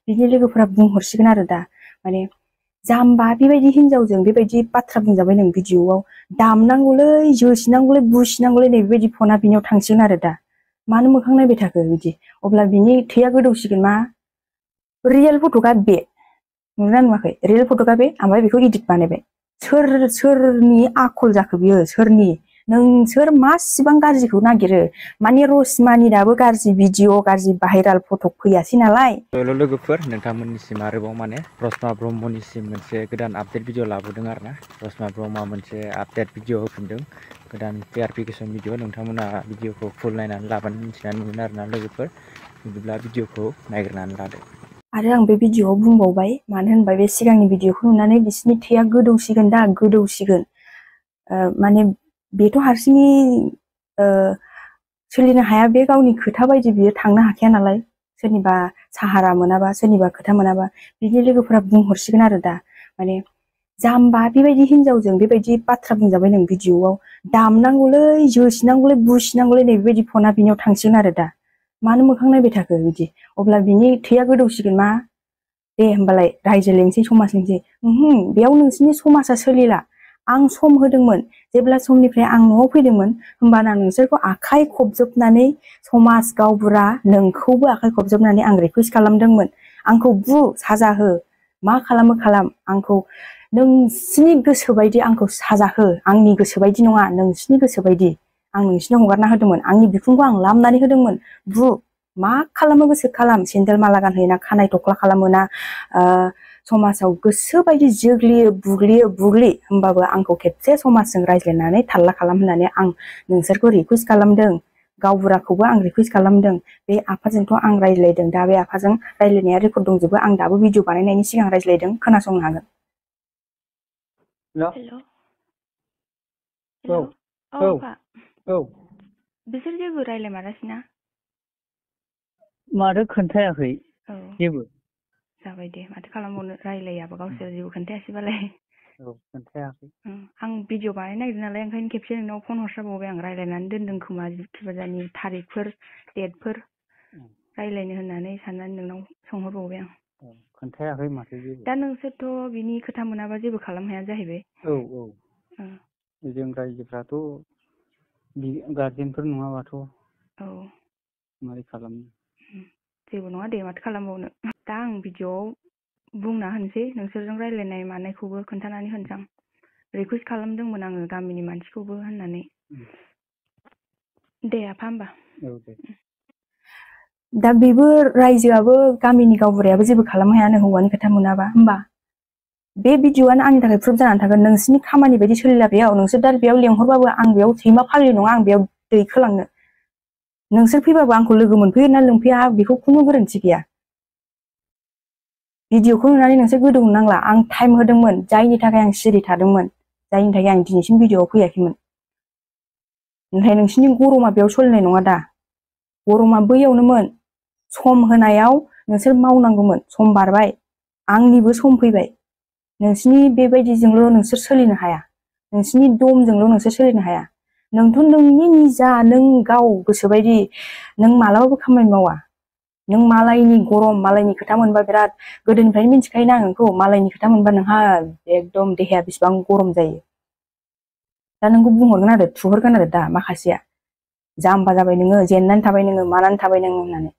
बिनि लोगोफोरा बुंहरसिगोन आरो दा माने जाम्बा बेबायदि हिनजावजों बेबायदि बाथ्रा बुंजाबाय नों भिडिअआव दामनांगौलै जोसिनांगौलै बुसिनांगौलै नै बेबायदि फना बिनियाव थांसिगोन आरो दा मानो मोखां नायबाय थाखो बिदि अब्ला बिनि थैया गोदौसिगोन मा रियेल फट'खा बे नुदोंना नुवाखै रियेल फट'खा बे ओमफ्राय बेखौ इडिट बानायबाय सोरनि आखल जाखो बियो सोरनि नोंसोर मासिबां गाज्रिखौ नागिरो माने रसमानि दाबो गाज्रि भिडिअ गाज्रि भाइराल फट' फैयासै नालाय लोगोफोर नोंथांमोननिसिम आरोबाव माने रसमा ब्रह्मनिसिम मोनसे गोदान आपडेट भिडिअ लाबोदों आरोना रसमा ब्रह्मआ मोनसे आपडेट भिडिअ होफिनदों गोदान क्लियारिफिकेसन भिडिअ नोंथांमोना भिडिअखौ फुल नायनानै लाबानो मिथिनानै मोनो आरोना लोगोफोर बिदिब्ला भिडिअखौ नायग्रोनानै लादो आरो आं बे भिडिअआव बुंबावबाय मानो होनबा बे सिगांनि भिडिअखौ नुनानै बिसोरनि थैया गोदौसिगोन दा गोदौसिगोन माने बेथ' हारसिङै सोलिनो हाया बे गावनि खोथा बायदि बियो थांनो हाखाया नालाय सोरनिबा साहारा मोनाबा सोरनिबा खोथा मोनाबा बिनि लोगोफोरा बुंहरसिगोन आरो दा माने जाम्बा बेबायदि हिनजावजों बेबायदि बाथ्रा बुंजाबाय नों भिडिअआव दामनांगौलै जोसिनांगौलै बुसिनांगौलै नै बेबायदि फना बिनियाव थांसिगोन आरो दा मानो मोखां नायबाय थाखो बिदि अब्ला बिनि थैया गोदौसिगोन मा दे होमबालाय रायजो लेंसै समाज लेंसै बेयाव नोंसिनि समाजा सोलिला आं सम होदोंमोन जेब्ला समनिफ्राय आं न'आव फैदोंमोन होमबाना नोंसोरखौ आखाइ खबजोबनानै समाज गावबुरा नोंखौबो आखाइ खबजोबनानै आं रिकुवेस्ट खालामदोंमोन आंखौ बु साजा हो मा खालामो खालाम आंखौ नोंसिनि गोसो बायदि आंखौ साजा हो आंनि गोसो बायदि नङा नोंसिनि गोसो बायदि आं नोंसिनो हगारना होदोंमोन आंनि बिखुंखौ आं लामनानै होदोंमोन बु मा खालामो गोसो खालाम सेन्देल माला गानहोयोना खानाय थख्ला खालामोना समाजाव गोसो बायदि जोग्लियो बुग्लि होमबाबो आंखौ खेबसे समाजजों रायज्लायनानै थाल्ला खालाम होननानै आं नोंसोरखौ रिकुवेस्ट खालामदों गावबुराखौबो आं रिकुवेस्ट खालामदों बे आफाजोंथ' आं रायज्लायदों दा बे आफाजों रायज्लायनाया रेकर्ड दंजोबो आं दाबो भिडिअ बानायनायनि सिगां रायज्लायदों खोनासंनो हागोन बिसोर जेबो रायज्लायमारासैना माथो खोन्थायाखै जेबो जाबाय दे माथो खालामबावनो रायज्लायाबा गावसोर जेबो खोन्थायासैबालाय खोन्थायाखै आं भिडिअ बानायनो नागिरदों नालाय ओंखायनो खेबसे नोंनाव फन हरस्राबावबाय आं रायज्लायनानै दोनदों खोमा फुजानि थारिखफोर डेटफोर रायज्लायनो होननानै साननानै नोंनाव सोंहरबावबाय आं खोन्थायाखै माथो जेबो दा नोंसोरथ' बिनि खोथा मोनाबा जेबो खालामनो हाया जाहैबाय जों रायजोफ्राथ' गार्जेनफोर नङाबाथ' मारै खालामनो जेबो नङा दे माथो खालामबावनो दा आं भिडिअआव बुंना होनसै नोंसोरजों रायज्लायनाय मानायखौबो खोन्थानानै होनसां रिकुवेस्ट खालामदोंमोन आङो गामिनि मानसिखौबो होननानै दे आफा होमबा दा बेबो रायजोआबो गामिनि गावबुरायाबो जेबो खालामनो हायानो हौवानि खोथा मोनाबा होमबा बे भिडिअआनो आंनि थाखाय प्रुफ जानानै थागोन नोंसिनि खामानि बायदि सोलिला बेयाव नोंसोर दा बेयाव लेंहरबाबो आं बेयाव सैमा फाग्लि नङा आं बेयाव दैखोलांनो नोंसोर फैबाबो आंखौ लोगो मोनफैयो ना लोंफैया बेखौ खुनु गोरोन्थि गैया भिडिअखौ नुनानै नोंसोर गोदौनो नांला आं टाइम होदोंमोन जायनि थाखाय आं सिरि थादोंमोन जायनि थाखाय आं दिनैसिम भिडिअआव फैयाखैमोन ओमफ्राय नोंसिनि गरमा बेयाव सोलिनाय नङा दा गरमा बैयावनोमोन सम होनायाव नोंसोर मावनांगौमोन सम बारबाय आंनिबो सम फैबाय नोंसिनि बेबायदिजोंल' नोंसोर सोलिनो हाया नोंसिनि दमजोंल' नोंसोर सोलिनो हाया नोंथ' नोंनि निजा नों गाव गोसोबायदि नों मालाबाबो खामानि मावा नों मालायनि गरम मालायनि खोथा मोनबा बिराद गोदोनिफ्रायनो मिन्थिखायोना आं नोंखौ मालायनि खोथा मोनबा नोंहा एकदम देहाया बेसेबां गरम जायो दा नोंखौ बुंहरगोन आरो थुहरगोन आरो दा माखासेया जाम्बा जाबाय नोङो जेननानै थाबाय नोङो मानानै थाबाय नोङो होननानै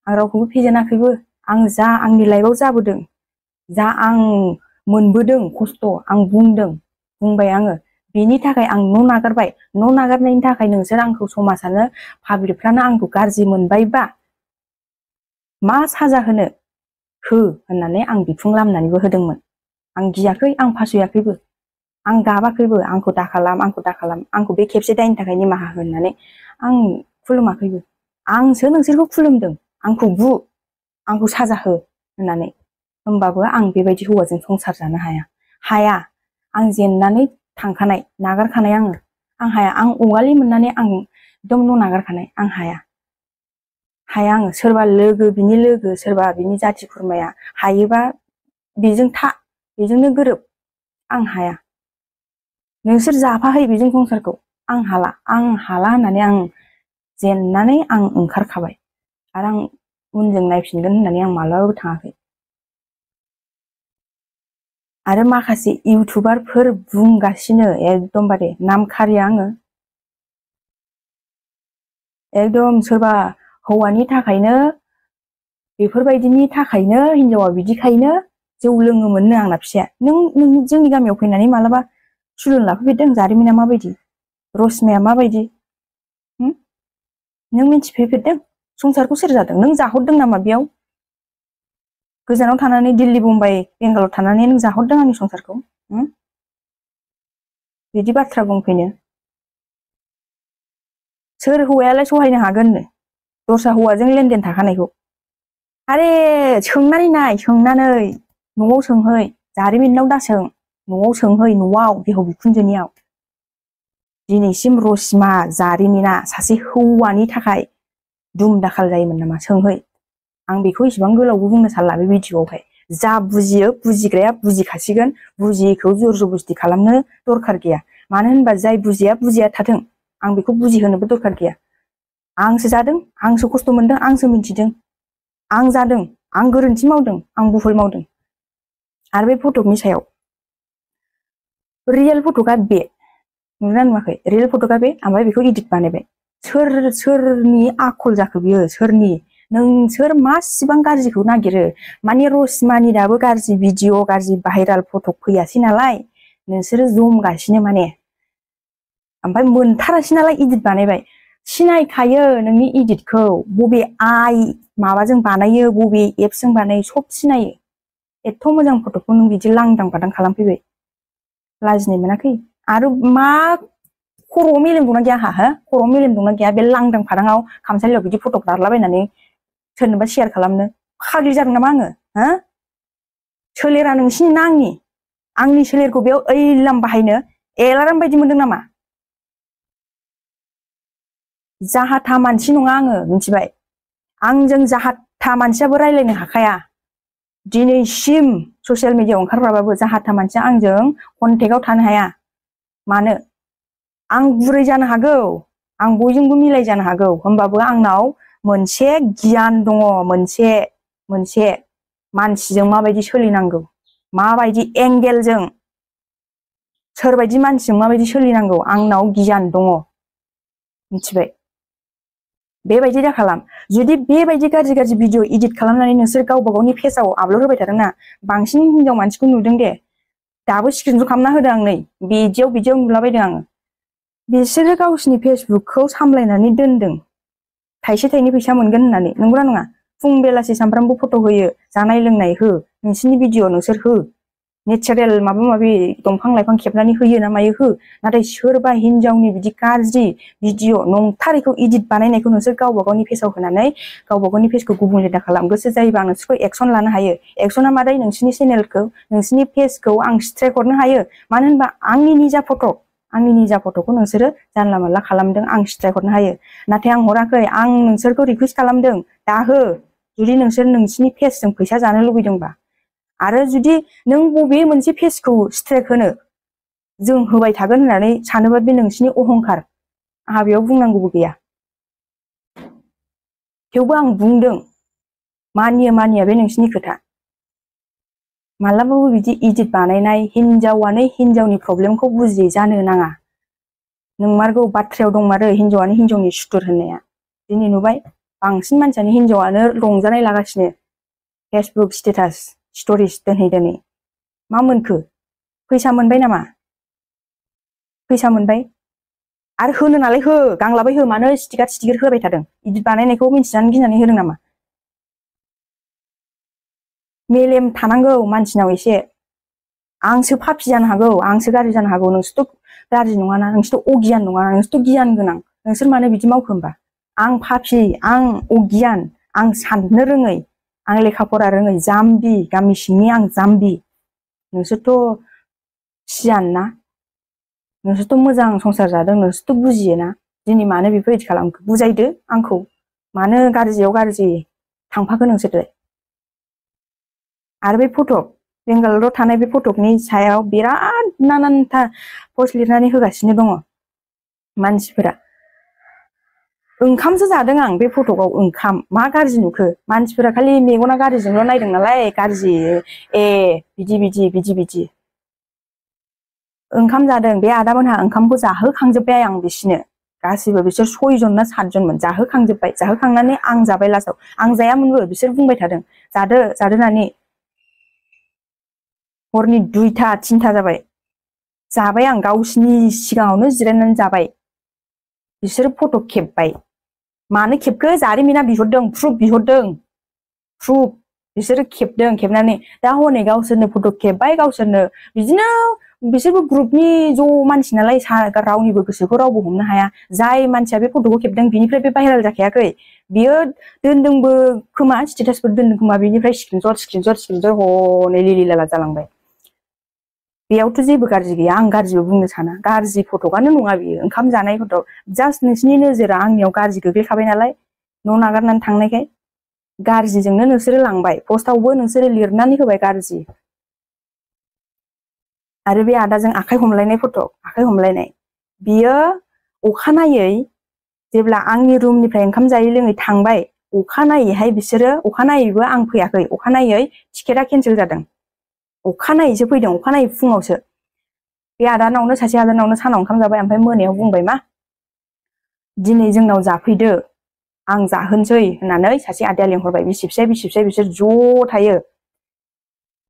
आं रावखौबो फेजेनाखैबो आं जा आंनि लाइफआव जाबोदों जा आं मोनबोदों खस्थ' आं बुंबाय आङो बेनि थाखाय आं न' नागारबाय न' नागारनायनि थाखाय नोंसोर आंखौ समाजानो पाब्लिकफ्रानो आंखौ गाज्रि मोनबायबा मा साजा होनो हो होननानै आं बिखुं लामनानैबो होदोंमोन आं गियाखै आं फासयाखैबो आं गाबाखैबो आंखौ दाखालाम आंखौ बे खेबसे दायनि थाखाय निमाहा हो होननानै आं खुलुमाखैबो आंसो नोंसोरखौ खुलुमदों आंखौ बु आंखौ साजा हो होननानै होमबाबो आं बेबायदि हौवाजों संसार जानो हाया आं जेननानै थांखानाय नागारखानाय आं हाया आं अगालि मोननानै आं एकदम न' नागारखानाय आं हाया आङो सोरबा बिनि लोगो सोरबा बिनि जाथि खुरमाया हायोबा बेजोंनो गोरोब आं हाया नोंसोर जाफाहै बेजों संसारखौ आं हाला होननानै आं जेननानै आं ओंखारखाबाय आरो आं उनजों नायफिनगोन होननानै आं मालाबाबो थाङाखै आरो माखासे इउटुबारफोर बुंगासिनो एकदमबारे नाम खारिया आङो एकदम सोरबा हौवानि थाखायनो बेफोरबायदिनि थाखायनो हिनजावा बिदिखायनो जौ लोङोमोननो आंना फिसाया नों जोंनि गामियाव फैनानै मालाबा सुलुन लाफैफेरदों जारिमिना माबायदि रसमाया माबायदि नों मिथिफेरदों संसारखौ सोर जादों नों जाहरदों नामा बेयाव गोजानाव थानानै दिल्ली मुम्बाइ बेंगालर थानानै नों जाहरदों आंनि संसारखौ बिदि बाथ्रा बुंफैनो सोर हौवायालाय सहायनो हागोननो दस्रा हौवाजों लेनदेन थाखानायखौ आरे सोंनानै नाय सोंनानै न'आव सोंहै जारिमिनाव दासों न'आव सोंहै न'आव बिहाव बिखुनजोनियाव दिनैसिम रसमा जारिमिना सासे हौवानि थाखाय दुम दाखाल जायोमोन नामा सोंहै आं बेखौ इसेबां गोलावबो बुंनो सानला बे भिडिअआवहाय जा बुजियो बुजिग्राया बुजिखासिगोन बुजियैखौ जर जबस्ति खालामनो दरखार गैया मानो होनबा जाय बुजिया थाथों आं बेखौ बुजिहोनोबो दरखार गैया आंसो जादों आंसो खस्थ' मोनदों आंसो मिथिदों आं जादों आं गोरोन्थि मावदों आं भुल मावदों आरो बे फटकनि सायाव रियेल फटका बे नुदोंना नुवाखै रियेल फटका बे ओमफ्राय बेखौ इडिट बानायबाय सोरनि आखल जाखो बियो सोरनि नोंसोर मासिबां गाज्रिखौ नागिरो माने रसमानि दाबो गाज्रि भिडिअ गाज्रि भाइराल फटक फैयासै नालाय नोंसोरो जमगासिनो माने ओमफ्राय मोनथारासै नालाय इडिट बानायबाय सिनायखायो नोंनि इडिटखौ बबे माबाजों बानायो बबे एप्सजों बानायो सब सिनायो एथ' मोजां फटकखौ नों बिदि लांदां बादां खालामफैबाय लाजिनाय मोनाखै आरो मा खर'आव मेलेम दंना गैया आंहा खर'आव मेलेम दंना गैया बे लांदां फादाङाव खामसालियाव बिदि फटक दारलाबायनानै सोरनोबा शेयार खालामनो फाग्लि जादों नामा आङो सोलेरा नोंसिनि ना आंनि सोलेरखौ बेयाव ओइलाम बाहायनो एलाराम बायदि मोनदों नामा जाहाथा मानसि नङा आङो मिथिबाय आंजों जाहाथा मानसियाबो रायलायनो हाखाया दिनैसिम ससियेल मिडियायाव ओंखारग्राबाबो जाहाथा मानसिया आंजों कन्टेक्टआव थानो हाया मानो आं बुरै जानो हागौ आं बयजोंबो मिलाय जानो हागौ होमबाबो आंनाव मोनसे गियान दङ मोनसे मानसिजों माबायदि सोलिनांगौ माबायदि एंगेलजों सोरबायदि मानसिजों माबायदि सोलिनांगौ आंनाव गियान दङ मिथिबाय बेबायदि दा खालाम जुदि बेबायदि गाज्रि भिडिअ इडिट खालामनानै नोंसोर गावबा गावनि पेजआव आपल'ड होबाय थादोंना बांसिन हिनजाव मानसिखौ नुदों दे दाबो स्क्रिनशट खालामना होदों आं नै बिदियाव नुलाबायदों आङो बिसोरो गावसिनि फेसबुकखौ सामलायनानै दोनदों थाइसे थाइनै फैसा मोनगोन होननानै नंगौना नङा फुं बेलासि सामफ्रामबो फट' होयो जानाय लोंनाय हो नोंसिनि भिडिअ नोंसोर हो नेचारेल माबा माबि दंफां लाइफां खेबनानै होयो ना मायो हो नाथाय सोरबा हिनजावनि बिदि गाज्रि भिडिअ नंथारैखौ इडिट बानायनायखौ नोंसोर गावबा गावनि पेजआव होनानै गावबा गावनि पेजखौ गुबुंले दा खालाम गोसो जायोबा आं नोंसोरखौ एक्सन लानो हायो एक्सना मादै नोंसिनि चेनेलखौ नोंसिनि पेजखौ आं स्ट्राइक हरनो हायो मानो होनबा आंनि निजा फट'खौ नोंसोरो जानला मानला खालामदों आं स्ट्राइक हरनो हायो नाथाय आं हराखै आं नोंसोरखौ रिकुवेस्ट खालामदों दा हो जुदि नोंसोर नोंसिनि पेजजों फैसा जानो लुबैदोंबा आरो जुदि नों बबे मोनसे पेजखौ स्ट्राइक होनो जों होबाय थागोन होननानै सानोबा बे नोंसिनि अहंखार आंहा बेयाव बुंनांगौबो गैया थेवबो आं बुंदों मानिया बे नोंसिनि खोथा मालाबाबो बिदि इडिट बानायनाय हिनजावानो हिनजावनि प्रब्लेमखौ बुजियै जानो नाङा नंमारगौ बाथ्रायाव दंमारो हिनजावानो हिनजावनि सुथुर होननाया दिनै नुबाय बांसिन मानसियानो हिनजावानो रंजानाय लागासिनो फेसबुक स्टेटास स्ट'रिज दोनै मा मोनखो फैसा मोनबाय नामा फैसा मोनबाय आरो होनो नालाय हो गांलाबाय हो मानो स्टिकार होबाय थादों इडिट बानायनायखौ मिन्थिनानै गिनानै होदों नामा मेलेम थानांगौ मानसिनाव एसे आंसो पापि जानो हागौ आंसो गाज्रि जानो हागौ नोंसोरथ' गाज्रि नङाना नोंसोरथ' अगियान नङाना नोंसोरथ' गियान गोनां नोंसोर मानो बिदि मावखो होमबा आं पापि आं अगियान आं साननो रोङै आं लेखा फरा रोङै जाम्बि गामि सिंनि आं जाम्बि नोंसोरथ' सियान ना नोंसोरथ' मोजां संसार जादों नोंसोरथ' बुजियोना दिनै मानो बेफोरबायदि खालामखो बुजायदो आंखौ मानो गाज्रियाव गाज्रि थांफाखो नोंसोरलाय आरो बे फटक बेंगालराव थानाय बे फटकनि सायाव बिराद नानानथा पस्ट लिरनानै होगासिनो दङ मानसिफोरा ओंखामसो जादों आं बे फटकआव ओंखाम मा गाज्रि नुखो मानसिफोरा खालि मेगना गाज्रिजोंल' नायदों नालाय गाज्रि बिदि ओंखाम जादों बे आदामोनहा ओंखामखौ जाहोखांजोब्बाय आं बिसिनो गासिबो बिसोर 6 जन ना 7 जनमोन जाहोखांजोब्बाय जाहोखांनानै आं जाबाय लास्टआव आं जायामोनबो बिसोर बुंबाय थादों जादो होननानै हरनि 2टा 3टा जाबाय जाबाय आं गावसिनि सिगाङावनो जिरायनानै जाबाय बिसोर फट' खेबबाय मानो खेबखो जारिमिना बिहरदों प्रुफ बिहरदों प्रुफ बिसोर खेबदों खेबनानै दा हनै गावसोरनो फट' खेबबाय गावसोरनो बिदिनो बिसोरबो ग्रुपनि ज' मानसि नालाय रावनिबो गोसोखौ रावबो हमनो हाया जाय मानसिया बे फट'खौ खेबदों बिनिफ्राय बे भाइराल जाखायाखै बियो दोनदोंबो खोमा स्टेटासफोर दोनदों खोमा बिनिफ्राय स्क्रिनशट हनै लिलिलाला जालांबाय बेयावथ' जेबो गाज्रि गैया आं गाज्रिबो बुंनो साना गाज्रि फट'आनो नङा बियो ओंखाम जानाय फट' जास्ट नोंसिनि नोजोरा आंनियाव गाज्रि गोग्लैखाबाय नालाय न' नागारनानै थांनायखाय गाज्रिजोंनो नोंसोरो लांबाय पस्टआवबो नोंसोरो लिरनानै होबाय गाज्रि आरो बे आदाजों आखाइ हमलायनाय फट' आखाइ हमलायनाय बियो अखानायै जेब्ला आंनि रुमनिफ्राय ओंखाम जायै लोङै थांबाय अखानायैहाय बिसोरो अखानायैबो आं फैयाखै अखानायै टिकेटआ केन्सेल जादों अखानायैसो फैदों अखानायै फुङावसो बे आदानावनो सासे आदानावनो सानाव ओंखाम जाबाय ओमफ्राय मोनायाव बुंबाय मा दिनै जोंनाव जाफैदो आं जाहोनसै होननानै सासे आदाया लेंहरबाय बिसिबसे बिसोर ज' थायो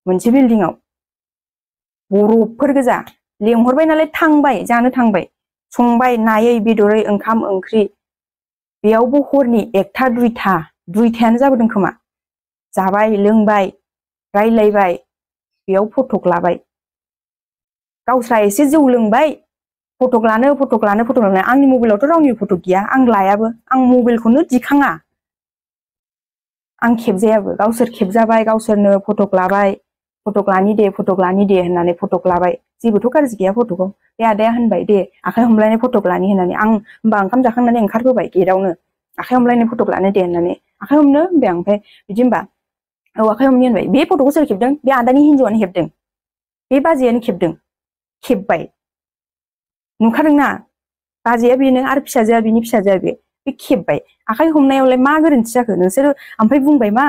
मोनसे बिल्डिंआव बरफफोर गोजा लेंहरबाय नालाय थांबाय जानो थांबाय संबाय नायै बेदरै ओंखाम ओंख्रि बेयावबो हरनि 1टा 2टायानो जाबोदों खोमा जाबाय लोंबाय रायलायबाय बेयाव फटक लाबाय गावस्रा एसे जौ लोंबाय फटक लानो आंनि मबाइलावथ' रावनिबो फटक गैया आं लायाबो आं मबाइलखौनो दिखाङा आं खेबजायाबो गावसोर खेबजाबाय गावसोरनो फटक लाबाय फटक लानि दे होननानै फटक लाबाय जेबोथ' गाज्रि गैया फटकआव बे आदाया होनबाय दे आखाइ हमलायनाय फटक लानि होननानै आं होमबा ओंखाम जाखांनानै ओंखारबोबाय गेटआवनो आखाइ हमलायनाय फटक लानो दे होननानै आखाइ हमनो होनबाय आं ओमफ्राय बिदि होनबा औ आखाइ हमनि होनबाय बे फटकखौ सोर खेबदों बे आदानि हिन्जावआनो खेबदों बे बाजैयानो खेबबाय नुखादोंना बाजैया बेनो आरो फिसाजोआ बिनि फिसाजोआ बे खेबबाय आखाइ हमनायावलाय मा गोरोन्थि जाखो नोंसोरो ओमफ्राय बुंबाय मा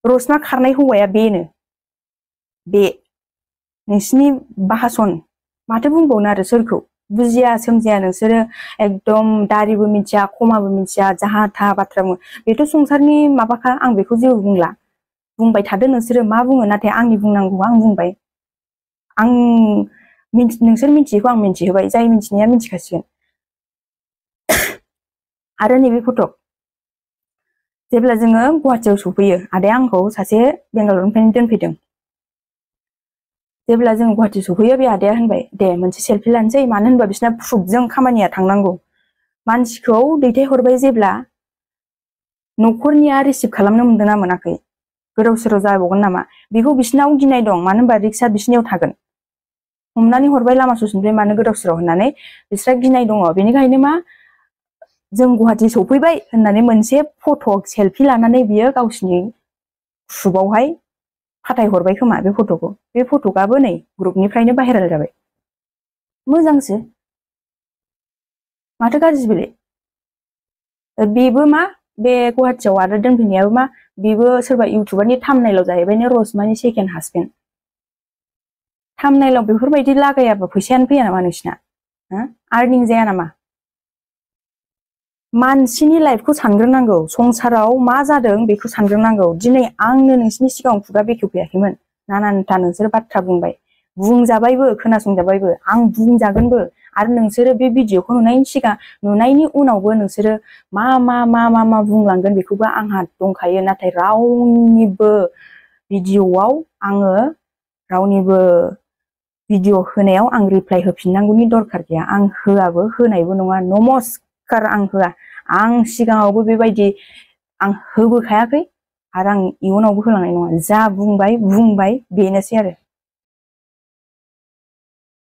रसना खारनाय हौवाया बेनो बे नोंसिनि बाहासन माथो बुंबावनो आरो सोरखौ बुजिया सोमजिया नोंसोरो एकदम दारिबो मिथिया खमाबो मिथिया जाहा थाहा बाथ्रा बुङो बेथ' संसारनि माबाखा आं बेखौ जेबो बुंला बुंबाय थादो नोंसोरो मा बुङो नाथाय आंनि बुंनांगौआ आं बुंबाय आं नोंसोर मिथियैखौ आं मिथिहोबाय जाय मिथिनाया मिथिखासिगोन आरो नैबे फट' जेब्ला जोङो गुवाहाटियाव सफैयो आदाया आंखौ सासे बेंगालरनिफ्रायनो दोनफैदों जेब्ला जों गुवाहाटि सफैयो बे आदाया होनबाय दे मोनसे सेलफि लानोसै मानो होनबा बिसिना प्रुफजों खामानिया थांनांगौ मानसिखौ दैथायहरबाय जेब्ला न'खरनिया रिसिभ खालामनो मोनदों ना मोनाखै गोदाव सोराव जाबावगोन नामा बेखौ बिसिनाव गिनाय दं मानो होनबा रिक्सा बिसिनियाव थागोन हमनानै हरबाय लामा ससेनिफ्राय मानो गोदाव सोराव होननानै बिस्रा गिनाय दङ बेनिखायनो मा जों गुवाहाटि सफैबाय होननानै मोनसे फट' सेलफि लानानै बियो गावसिनि ग्रुपआवहाय फाथायहरबाय खोमा बे फट'खौ बे फट'आबो नै ग्रुपनिफ्रायनो भाइरेल जाबाय मोजांसो माथो गाज्रि बेलाय बेबो मा बे गुवाहाटियाव आरो दोनफैनायाबो मा बेबो सोरबा इउटुबारनि थाम्बनेइलाव जाहैबायनो रसमानि सेकेन्ड हासबेन्ड थाम्बनेइलाव बेफोरबायदि लागायाबा फैसायानो फैया नामा नोंसिना आर्निं जाया नामा मानसिनि लाइफखौ सानग्रोनांगौ संसाराव मा जादों बेखौ सानग्रोनांगौ दिनै आंनो नोंसिनि सिगाङाव खुगा बेखेवफैयाखैमोन नानानथा नोंसोर बाथ्रा बुंबाय बुंजाबायबो खोनासंजाबायबो आं बुंजागोनबो आरो नोंसोरो बे भिडिअखौ नुनायनि उनावबो नोंसोरो मा बुंलांगोन बेखौबो आंहा दंखायो नाथाय रावनिबो भिडिअआव आङो रावनिबो भिडिअ होनायाव आं रिप्लाइ होफिननांगौनि दरखार गैया आं होआबो होनायबो नङा नमस्कार आं होआ आं सिगाङावबो बेबायदि आं होबोखायाखै आरो आं इयुनावबो होलांनाय नङा जा बुंबाय बेनोसै आरो